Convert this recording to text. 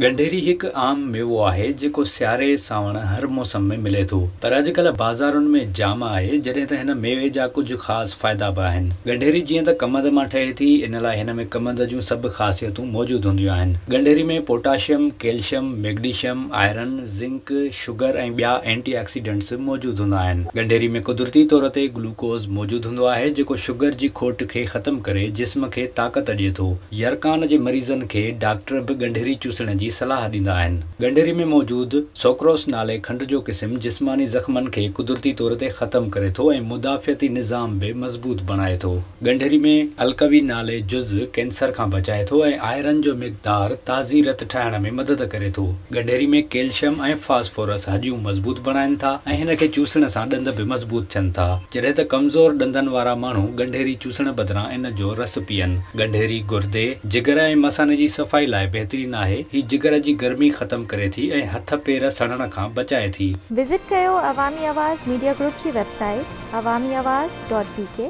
ڳنڍيري هڪ عام ميوو آهي جيڪو سياري سانوڻ هر موسم ۾ ملي ٿو پر اڄڪلهه بازارن ۾ جام آهي جڏهن ته هن ميوي جا ڪجهه خاص فائدا به آهن. ڳنڍيري جيئن ته ڪمند مان ٺهي ٿي ان لاء هن ۾ ڪمند جون سڀ خاصيتون موجود هونديون آهن. ڳنڍيري ۾ potassium, calcium, magnesium, iron, zinc, sugar ۽ ٻيا اينٽي آڪسيڊنٽس موجود هوندا آهن. ڳنڍيري ۾ قدرتي طور تي گلوڪوز موجود هوندو آهي جيڪو شگر جي کوٽ کي ختم ڪري جسم کي طاقت ڏئي ٿو. يرقان جي مريضن کي ڊاڪٽر به ڳنڍيري چوسڻ جي صلاح ڏيندا آهن. ڳنڍيري ۾ موجود سوڪروس نالي کنڊ جو قسم جسماني زخمن کي قدرتي طور تي ختم ڪري ٿو ۽ مدافعتي نظام به مضبوط بڻائي ٿو. ڳنڍيري ۾ الڪوي نالي جز ڪينسر کان بچائي ٿو ۽ آئرن جو مقدار تازي رت ٺاهڻ ۾ مدد ڪري ٿو. ڳنڍيري ۾ ڪيلشم ۽ فاسفورس هڏيون مضبوط بڻائين ٿا ۽ هن کي چوسڻ سان ڏند به مضبوط ٿين ٿا. جڏهن ته ڪمزور ڏندن وارا ماڻهو ڳنڍيري چوسڻ بدران ان جو رس پيئن. ڳنڍيري گردي، جگر ۽ مثاني جي صفائي لاء بهترين آهي. هي جگر جي گرمي ختم ڪري ٿي ۽ هٿ پير سڙڻ کان بچائي ٿي. وزٽ ڪيو عوامي آواز ميڊيا گروپ جي website Awami Awaz dot B K.